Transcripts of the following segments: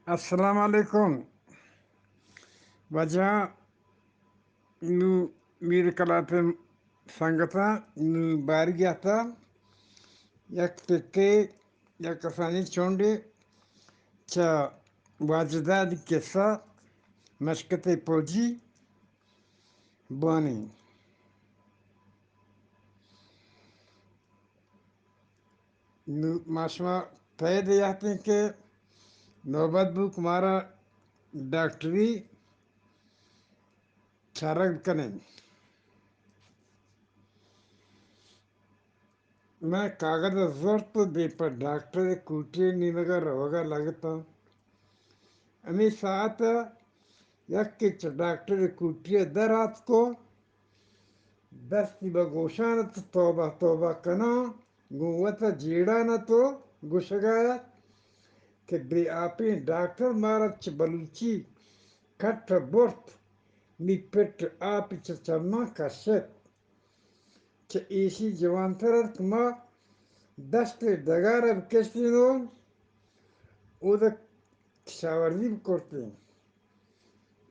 السلام علیکم۔ واجہ، نوں میر کلات ءِ سنگتاں، نوں بارگی ءَ یک پکے، یک کسانیں چنڈے چہ واجہ دادی کسہ، مشکت پوجی بوانیں۔ نوں ما شما پید یاتیں کہ نوبت بوت کہ مارا ڈاکٹری چارگ بکنیں۔ من کاگد ءَ زرت ءُ دیم پہ ڈاکٹر ءِ کوٹی ءِ نیمگ ءَ روگ ءَ لگتاں۔ ہمے ساعت ءَ یکے چہ ڈاکٹر ءِ کوٹی ءَ در آتک ءُ دستی بہ گوشان ات، توبہ توبہ کناں، گوں وت ءَ جیڑان ات ءُ گوشگ ءَ ات کہ بے آپیں ڈاکٹر مارا چہ بلوچی کٹ ءَ برت، نی پٹ آپی چہ چماں کشت۔ چہ ایشی جوانتر ات کہ ما دشت ءِ ڈگار ءَ بکشتیں ءُ اود ءَ کشاورزی بکرتیں۔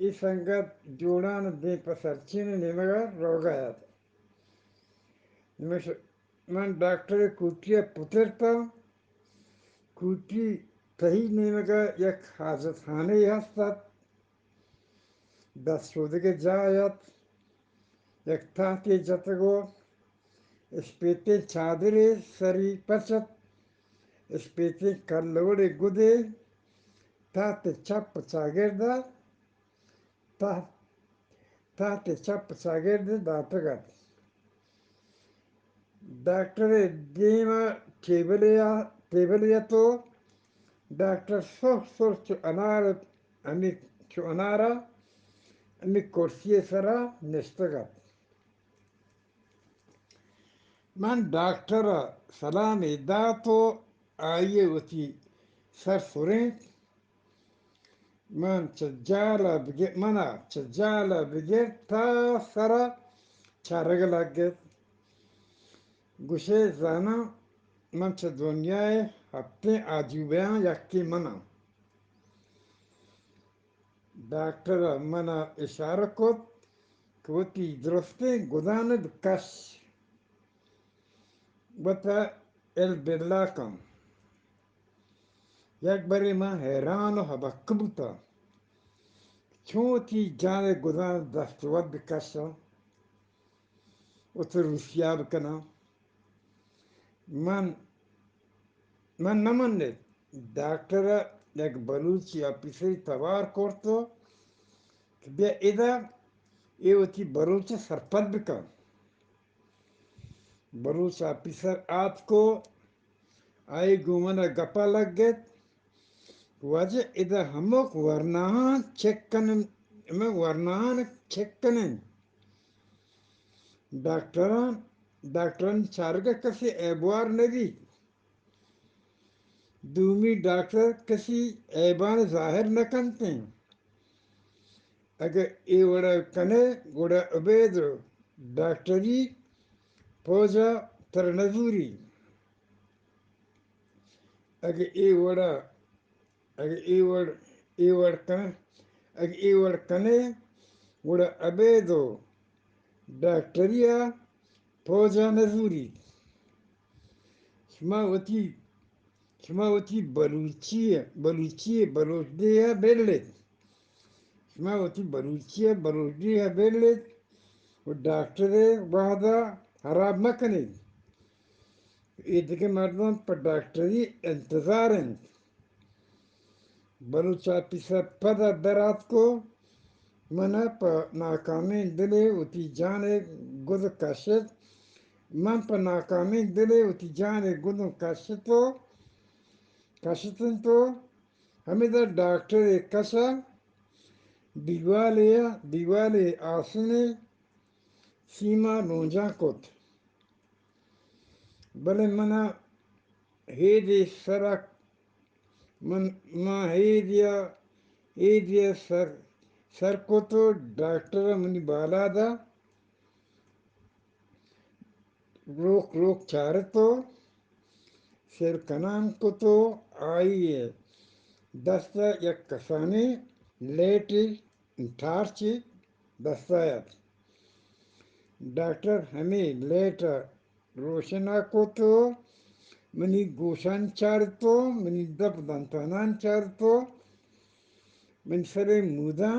اے سنگت جوڑان ءَ دیم پہ سرچین ءِ نیمگ ءَ روگ ءَ ات۔ نمش-، من ڈاکٹر ءِ کوٹی ءَ پترتاں۔ کوٹی تہی نیمگ ءَ یک حاجت خانے ہست ات۔ دست شودگ ءِ جاہ ات۔ یک تہتے جتگ ءُ اسپیتیں چادرے سری پچ ات۔ اسپیتیں کلوڑے گدے تہت ءِ چپ ءُ چاگرد ءَ، تہت، تہت ءِ چپ ءُ چاگرد ءَ داتگ ات۔ ڈاکٹر ءِ دیم ءَ ٹیبلے ءَ، ٹیبلے ات ءُ ڈاکٹر سرخ سرخ چو انار، ہمے چو انار ءَ ہمے کرسی ءِ سرا نشتگ ات۔ من ڈاکٹر ءَ سلامے دات ءُ آئی ءَ وتی سر سرینت۔ من چہ جال ءَ بگر، من ءَ چہ جال ءَ بگر تا سر ءَ چارگ ءَ لگ ات۔ گوشئے زاناں من چہ دنیا ءِ ہپتیں آجوبہاں یکے من آں۔ ڈاکٹر ءَ من ءَ اشارہ کت کہ وتی درستیں گدان ءَ بکش، وت ءَ البلا کن۔ یک برے من حیران ءُ ہبکہ بوتاں، چون وتی جان ءِ گدان دست وت بکشاں، وت ءَ روسیا بکناں۔ من، من نہ منت۔ ڈاکٹر ءَ یک بلوچی آپیسرے توار کرت ءُ کہ بیا ادا، اے وتی بلوچ ءَ سرپد بکن۔ بلوچ آپیسر آتک ءُ آئی گوں من ءَ گپ ءَ لگ ات، واجہ ادا ہمک ورناہاں چک کن، ہمک ورناہاں چک کن انت۔ ڈاکٹراں، ڈاکٹرانی چارگ ءَ کسے عیبوار نہ بیت۔ دومی ڈاکٹر کسی عیبان ظاہر نہ کنت انت۔ اگہ اے وڑا کنے گڑا عبید ءَ ڈاکٹری پوج ءَ ترا نہ زوری۔ اگہ اے وڑا، اگہ اے وڑ، اے وڑ کن، اگہ اے وڑ کنے گڑا عبید ءَ ڈاکٹری ءَ پوج ءَ نہ زوریت۔ شما وتی، شما وتی بلوچی ءَ، بلوچی ءَ بلوچ ڈیھ ءَ بل ایت۔ شما وتی بلوچی ءَ بلوچ ڈیھ ءَ بل ایت ءُ ڈاکٹر ءِ وہد ءَ ہراب مہ کن ایت۔ اے دگہ مردم پہ ڈاکٹری انتظار انت۔ بلوچ آپیسر پد ءَ در آتک ءُ من ءَ پہ ناکامیں دلے وتی جان ءِ گد کشت۔ من پہ ناکامیں دلے وتی جان ءِ گد کشت ءُ کشت انت ءُ ہمدا ڈاکٹر ءِ کش ءَ دیوالے ءَ، دیوالے آسنے سیما لونجان کت۔ بلے من ءَ ہیدے سر ءَ، من، ما ہیدے ءَ، ہیدے ءَ سر، سر کت ءُ ڈاکٹر ءَ منی بالاد ءَ روک روک چارت ءُ سر کنان کت ءُ آئی ءِ دست ءَ یک کسانیں لیٹے، ٹارچے دست ءَ اَت۔ ڈاکٹر ہمے لیٹ ءَ روشن ءَ کت ءُ منی گوشاں چارت ءُ منی دپ دنتاناں چارت ءُ منی سر ءِ موداں،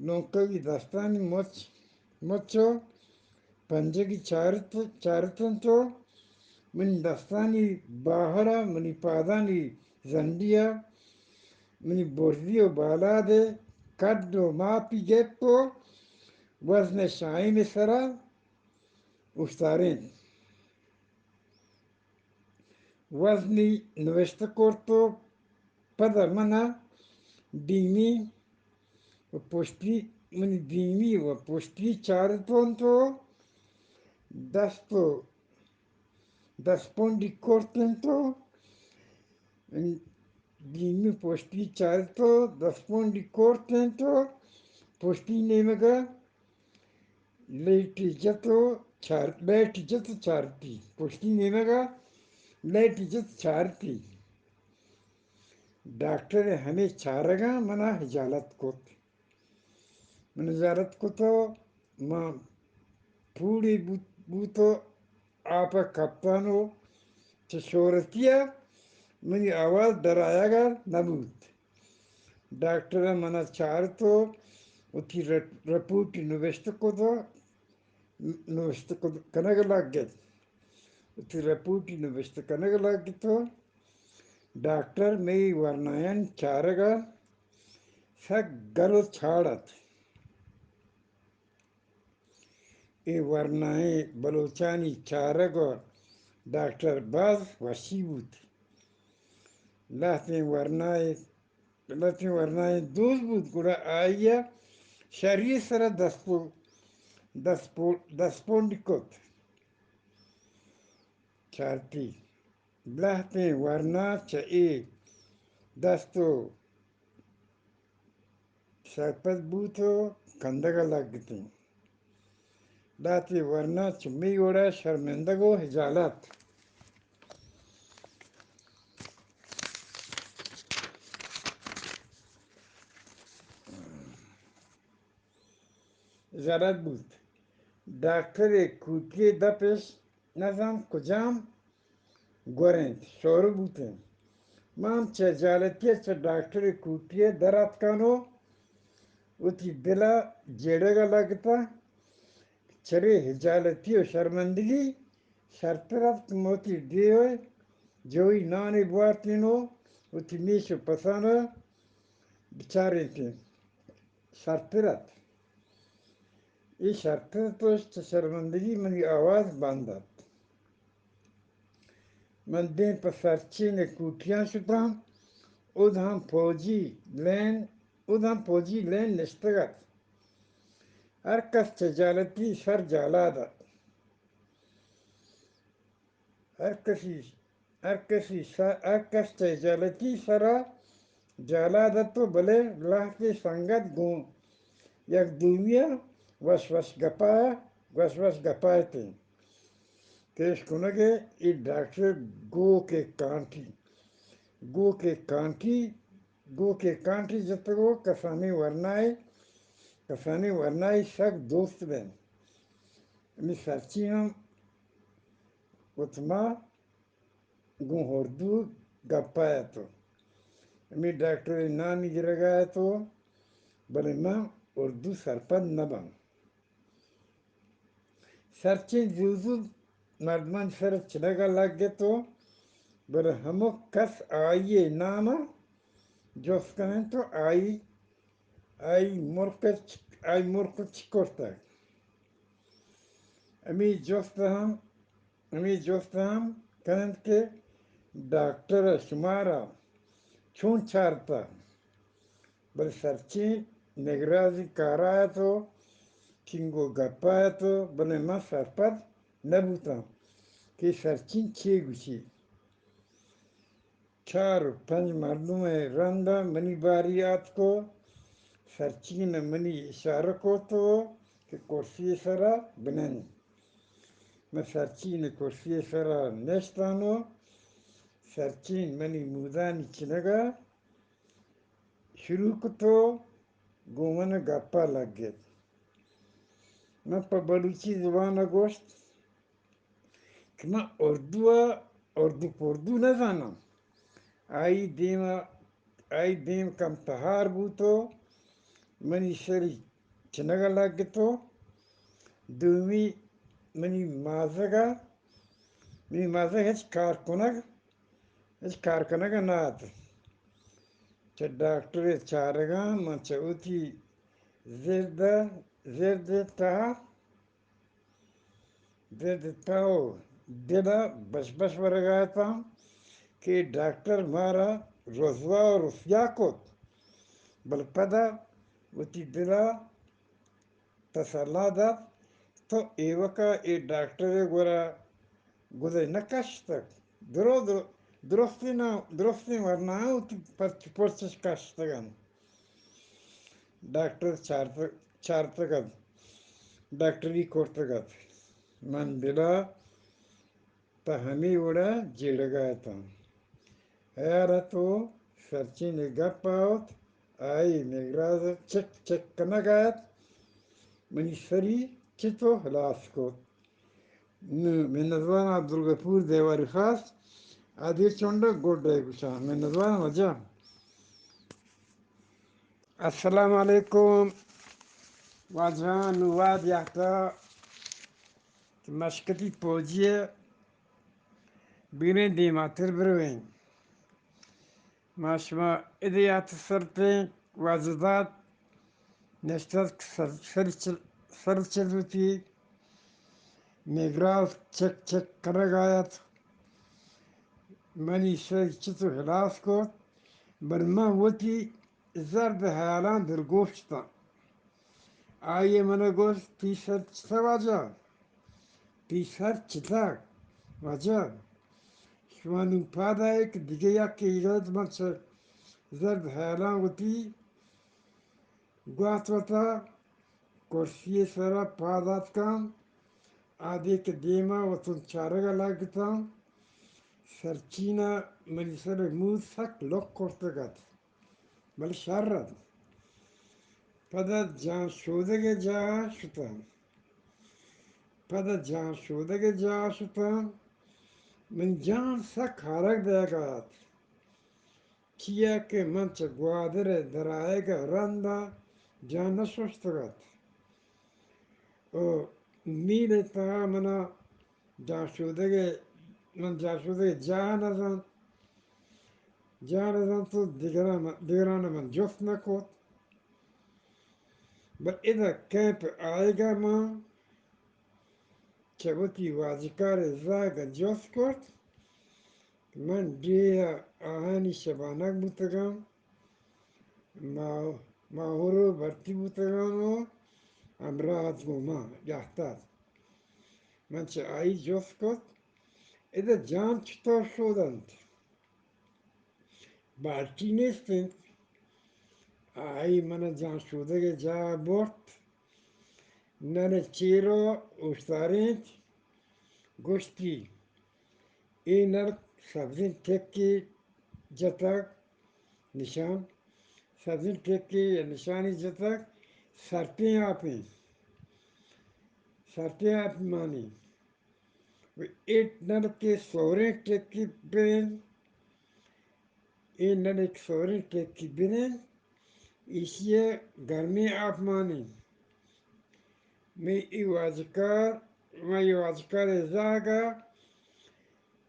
نوکگی دستانی مچ، مچ ءُ پنجگی چارت، چارت اَنت ءُ منی دستانی باہر ءَ، منی پادانی زنڈی ءَ، منی برزی ءُ بالاد ءِ کڈ ءُ ماپی گپت ءُ وزن ءِ شاہین ءِ سرا اوشتارینت۔ وزنی نوشتہ کرت ءُ پدا من ءَ دیمی ءُ پشتی، منی دیمی ءُ پشتی چارت اَنت ءُ دست ءُ دست پونڈی کرت اَنت ءُ دیمی پشتی چارت ءُ دست پونڈی کرت اَنت ءُ پشتی نیمگ ءَ لیٹی جت ءُ چار، لیٹی جت ءُ چارتی۔ پشتی نیمگ ءَ لیٹی جت ءُ چارتی۔ ڈاکٹر ءِ ہمے چارگاں من ءَ ہجالت کت۔ من ہجالت کت ءُ من پوڑی بوت، بوت ءُ آپ ءَ کپتاں ءُ چہ شورتی ءَ منی آواز در آیگ ءَ نہ بوت۔ ڈاکٹر ءَ من ءَ چارت ءُ وتی رپ، رپورٹ نوشتہ کت ءُ نوشتہ کت، کنگ ءَ لگت۔ وتی رپورٹ نوشتہ کنگ ءَ لگت ءُ ڈاکٹر مئے ورنایانی چارگ ءَ سک گل ءُ چاڑ اَت۔ اے ورنائیں بلوچانی چارگ ءَ ڈاکٹر باز وشی بوت۔ لہتیں ورنائے، لہتیں ورنائیں دوست بوت، گڑا آئی ءَ شری ءِ سرا دست پو، دست پو، دست پونڈ کت۔ چارتی۔ لہتیں ورنا چہ اے دست ءُ سرپد بوت ءُ کندگ ءَ لگتیں۔ لہتے ورنا چہ مئی وڑا شرمندگ ءُ ہجالت۔ ہجالت بوت۔ ڈاکٹر ءِ کوٹی ءِ دپ اش نزانت کجام گور اِنت، شور بوت اِنت۔ من چہ ہجالتی ءَ چہ ڈاکٹر ءِ کوٹی ءَ در آتکاں ءُ وتی دل ءَ جیڑگ ءَ لگتاں۔ چرے ہجالتی ءُ شرمندگی شرتر اَت کہ من وتی ڈیھ ءِ جوئی نانے بوارتیں ءُ وتی میش ءُ پسان ءَ بچارینتیں۔ شرتر اَت۔ اے شرتر اَت ءُ چہ شرمندگی منی آواز بند اَت۔ من دیم پہ سرچین ءِ کوٹیاں شتاں۔ اود ہم پوجی لین، اود ہم پوجی لین نشتگ اَت۔ ہر کس چہ ہجالتی سر جالاد اَت۔ ہر کسی، ہر کسی سر، ہر کس چہ ہجالتی سرا جالاد اَت ءُ بلے لہتے سنگت گوں یک دومی ءَ وش وش گپا، وش وش گپا اَتیں۔ پیش کنگ ءَ اے ڈاکٹر گوک ءِ کانٹی، گوک ءِ کانٹی، گوک ءِ کانٹی جتگ ءُ کسانیں ورنائے، کسانیں ورنائے سک دوست بنت۔ ہمے سرچین ہم وت ما گوں اردو گپ ءَ اَت ءُ ہمے ڈاکٹر ءِ نامی گرگ ءَ اَت ءُ بلے من اردو سرپد نہ باں۔ سرچین زوزو مردمانی سر ءَ چنگ ءَ لگ اِت ءُ بلے ہمک کس آئی ءِ نام ءَ جست کن اَنت ءُ آئی، آئی ملک ءَ چ-، آئی ملک ءَ چی کرتگ؟ ہمے جست ہم ہمے جست ہم کن اَنت کہ ڈاکٹر ءَ شمارا چون چارتہ؟ بلے سرچین نگرازی کارا اَت ءُ چنگو گپا اَت ءُ بلے من سرپد نہ بوتاں کہ سرچین چے گوشی۔ چار ءُ پنچ مردم ءِ رند ءَ منی باری ءَ آتک ءُ سرچین ءَ منی اشارہ کرت ءُ کہ کرسی ءِ سرا بنند۔ من سرچین ءِ کرسی ءِ سرا نشتاں ءُ سرچین منی مودانی چنگا شروع کتو، گوں من گپا لگت۔ من پہ بلوچی زبان گوشت کہ من اردو ءَ، اردو پردو نہ زاناں۔ آئی دیم ءَ، آئی دیم کم تہار بوت و منی سری چنگ ءَ لگت و دومی منی مازگ ءَ، منی مازگ ہچ کار کنگ، ہچ کار کنگ ءَ نہ ات۔ چہ ڈاکٹر ءِ چارگاں من چہ وتی زرد ءَ، زرد ءِ تہا دل ءِ تہ ءُ دل ءَ بش بش ورگ ءَ اتاں کہ ڈاکٹر مارا رسوا ءُ رسیا کت، بل پدا وتی دل ءَ تسلا دات، تو ایوک ءَ اے ڈاکٹر ءِ گورا گدے نہ کشتگ۔ درو، درو، درستیں نہ، درستیں ورنااں وتی پرچ-، پرچش کشتگ انت۔ ڈاکٹر چارتگ، چارتگ ات، ڈاکٹری کرتگ ات۔ من دل ءَ پہ ہمے وڑ ءَ جیڑگ ءَ اتاں۔ حیال ات و سرچین ءِ گپ ءَ ات، آئی مگراز ءَ چک چک کنگ ءَ ات، منی سری چتو ہلاس کت۔ نوں منتوار عبدالغفور دیواری خاص، آدی چنڈ گڈ ءَ گوشاں۔ منتوار واجہ۔ السلام علیکم۔ واجہاں، نوں واد یاتا کہ مشکتی پوجی ءَ بیریں دیماتر برویں۔ ما شما ادے یات سرپیں واجہ دات نشتت سر، سر چل، سر چل وتی مگراز چک چک کنگ ءَ ات۔ منی سر چتو ہلاس کت، بل من وتی زرد ہیالاں دلگوش اتاں۔ آئی ءَ من ءَ گوشت، تئی سر چتگ واجہ؟ تئی سر چتگ واجہ؟ شما نوں پاد آئے کہ دگہ یکے ایرت من چہ زرد ہیالاں وتی گوات وتا کرسی ءِ سرا پاد آتکاں، آدے کہ دیما وتن چارگ ءَ لگتاں، سرچین ءَ منی سر ءِ مود سک لک کرتگ ات، بلے شر ات۔ پدا جان شودگ ءِ جاہ ءَ شتاں۔ پدا جان شودگ ءِ جاہ ءَ شتاں۔ منی جان سک ہارگ دئیگ ءَ ات۔ چیا کہ من چہ گوادر ءَ درآیگ ءَ رند ءَ جان نہ ششتگ ات۔ او میل ءِ تہا من ءَ جان شودگ ءِ، من جان شودگ ءِ جاہ نہ زانت۔ جان ءَ زانت و دگراں من، دگران ءَ من جست نہ کت۔ بل ادا کیمپ ءَ آیگ ءَ من چہ وتی واجکار ءِ زاگ ءَ جست کرت۔ من ڈیھ ءَ آہانی شبانگ بوتگاں، ماہ، ماہور ءَ بھرتی بوتگاں و ہمراہ ات گوں ما جاہتات۔ من چہ آئی جست کت، ادا جان چطور شودنت؟ بالٹی نیست انت۔ آئی من ءَ جان شودگ ءِ جاہ ءَ برت۔ نل ءِ چیر ءَ اوشتارینت، گوشتی، اے نل سبزیں ٹکے جتگ، نشان، سبزیں ٹکے یا نشانی جتگ، سرپیں آپ انت، سرپیں آپ مانی۔ و اے نل کہ سوریں ٹکے بنند، اے نل کہ سوریں ٹکے بنند، ایشی ءَ گرمیں آپ مانی۔ مئے اے واجکار، مئے اے واجکار ءِ زاگ ءَ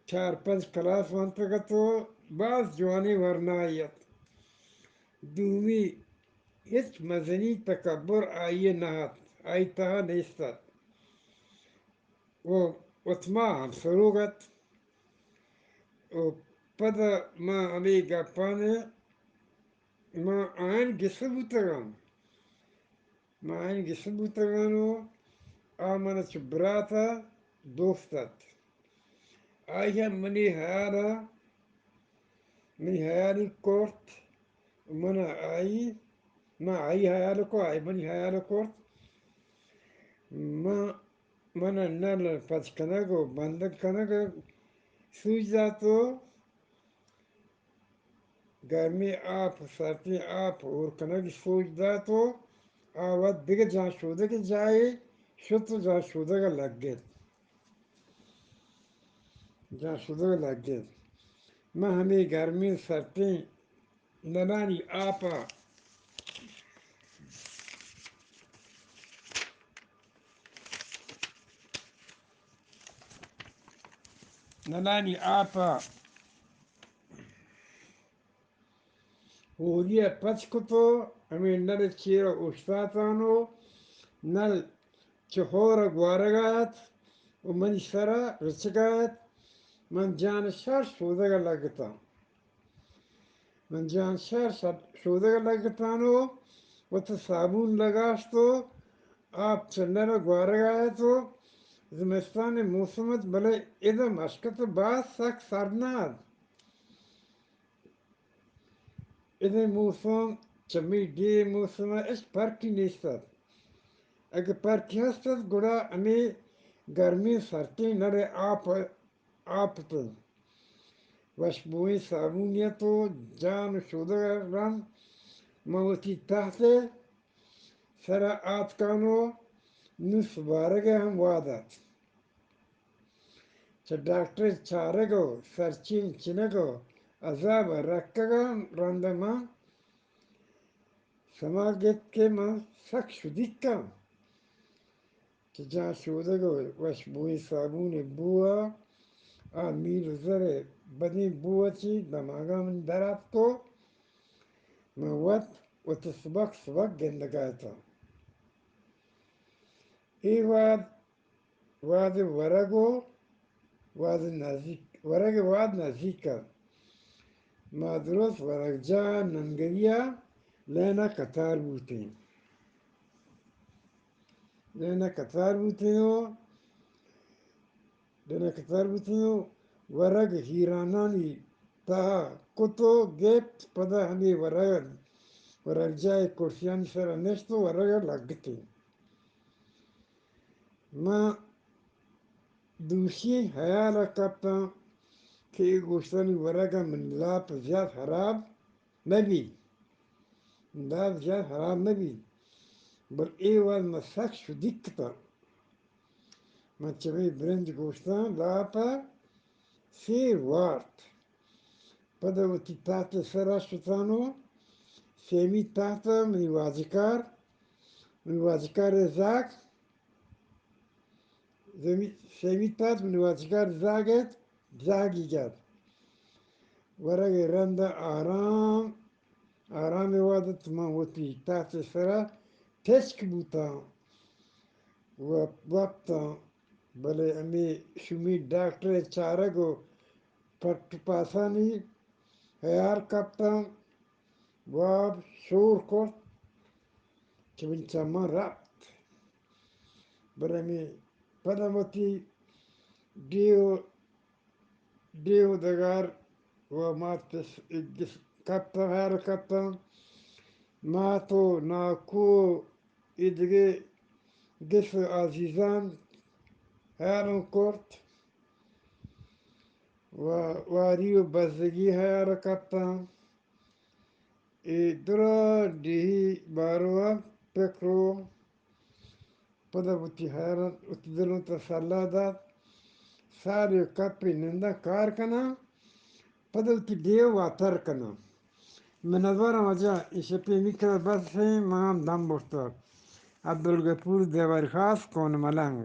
چار پنچ کلاس ونتگ ات و باز جوانیں ورنایے ات۔ دومی ہچ مزنی تکبر آئی ءَ نہ ات، آئی تہا نیست ات۔ و اتما ہم سروگ ات۔ و پدا ما ہمے گپان ءَ ما آیان گسہ بوتگاں۔ ما آیان گسہ بوتگاں و آ من ءَ چو برات ءَ دوست ات۔ آئی ہم منی ہیال ءَ، منی ہیالی کرت۔ من ءَ آئی، من آئی ہیال کو، آئی منی ہیال کرت۔ من، من ءَ نل پچ کنگ و بندگ کنگ ءَ سوج دات و گرمیں آپ و سردیں آپ ہور کنگ سوج دات و آ وت دگہ جان شودگ جاہے شت و جان شودگ لگت۔ جان شودگ لگت۔ من ہمے گرمیں سردیں نلانی آپ ء، نلانی آپ ء ہوری ء پچ کت و ہمے نل ء چیر ء اوشتاتان و نل چہ ہور ء گوارگ ء ات و منی سر ء رچگ ء ات۔ من جان شر شودگ ء لگتاں۔ من جان شر شد-، شودگ ء لگتان و وت ء صابون لگاشت و آپ چہ نل ء گوارگ ء ات و زمستان ء موسم ات، بلے ادا مشکت ء باز سک سرد نہ ات۔ ادا موسم چہ مئے ڈیھ موسم ء ہچ پرکی نیست ات۔ اگہ پرکی ہست ات، گڑا ہمے گرمیں سرتیں نل ء آپ آپ ات۔ وشبوئیں صابونی ات و جان و شودگ ء رند من وتی تحت ء سر ء آتکان و نوں سبارگ ء ہم وہد ات۔ چہ ڈاکٹر ء چارگ و سرچین چنگ و عذاب ء رکگ ء رند ء من سما گپت کہ من سک شدیک آں۔ چہ جان شودگ و وشبوئیں صابون ء بو ء آ میر و زر ء بدیں بو ء چہ دماگاں من در اتک و من وت وت سبک سبک گندگ ء اتاں۔ اے وہد، وہد ورگ و وہد نزیک، ورگ ء وہد نزیک ات۔ ما درست ورگجاہ ء ننگری ء لین ء کتار بوتیں۔ لین ء کتار بوتیں و لین ء کتار بوتیں و ورگ ہیرانانی تہا کت و گپت، پدا ہمے ورگ، ورگجاہ ء کرسیانی سرا نشت و ورگ ء لگتیں۔ من دوشی ہیال ء کپتاں کہ اے گوشتانی ورگ ء منی لاپ زیات ہراب مہ بیت، لاپ زیات ہراب مہ بیت، بل اے وہد من سک شدیک کتاں۔ من چمے برنج گوشتاں، لاپ ء سیر وارت۔ پدا وتی تحت ء سرا شتان و سیمی تحت ء منی واجکار، منی واجکار ء زاگ، زمی-، سیمی تحت منی واجکار زاگ ات، زاگی جت۔ ورگ ء رند ء آرام، آرام ء وہد ات، من وتی تحت ء سرا تچک بوتاں و وپتاں۔ بلے ہمے شومی ڈاکٹر ء چارگ و پٹ و پاسانی ہیال کپتاں، واب شور کرت کہ منی چماں رپت۔ بلے ہمے پد ہم وتی ڈیو، ڈیو دگار و مات پس کپتاں، ہیال کپتاں۔ مات و ناکو و اے دگہ گس و عزیزان ہیالم کرت و واری و بزگی ہیال کپتاں۔ اے درا ڈیہی باروا پکر و پدا وتی ہیالان وتی دلوں تسلا دات۔ ساری و کپی ننداں کار کناں، پدا وتی ڈیو واتر کناں۔ منتواراں واجہ، اے شپی ہمی کرا بس ایں، ما ہم دم برتگ۔ عبدالغفور دیواری خاص، کون ملنگ۔